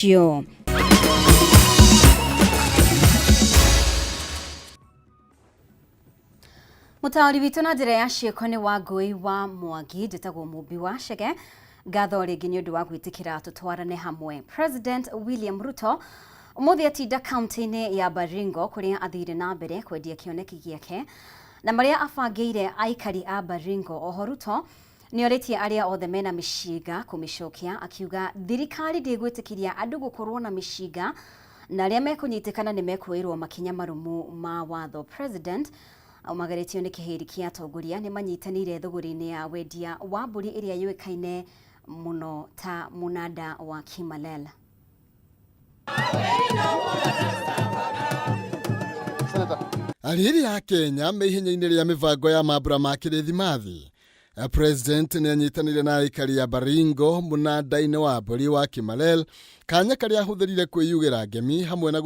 Ũcio. Mũtaũri witũ na njĩra ya ciĩko nĩ Wangũi wa Mwangi, njĩtagwo Mũmbi wa Chege. Ngatho rĩngĩ nĩ ũndũ wa gwĩtĩkĩra tũtwarane hamwe. President William Ruto ũmũthĩ atinda kaunti-inĩ ya Baringo kũrĩa athire na mbere kwendia kĩoneki gĩake na marĩa abangĩire aikari a Baringo. Oho Ruto Nĩorĩtie arĩa othe mena mĩcinga kũmĩcokia akiuga thirikari ndĩgwĩtĩkĩria andũ gũkorwo na mĩcinga na arĩa mekũnyitĩkana nĩmekuoerwo makinya marũmu ma watho. President aumagarĩtio nĩ kĩhĩri kĩa atongoria nĩmanyitanĩire thũgũrĩ-inĩ ya wendia wa mbũri ĩrĩa yũĩkaine mũno ta mũnanda wa Kimalel. Rĩrĩa Akenya me ihenya-inĩ rĩa mĩbango ya mambura ma kĩrĩthimathi, President nĩ anyitanĩire na aikari a Baringo mũnanda-inĩ wa mbũri wa Kimalel, kanya karĩa ahũthĩrire kwĩyugĩra ngemi hamwe na.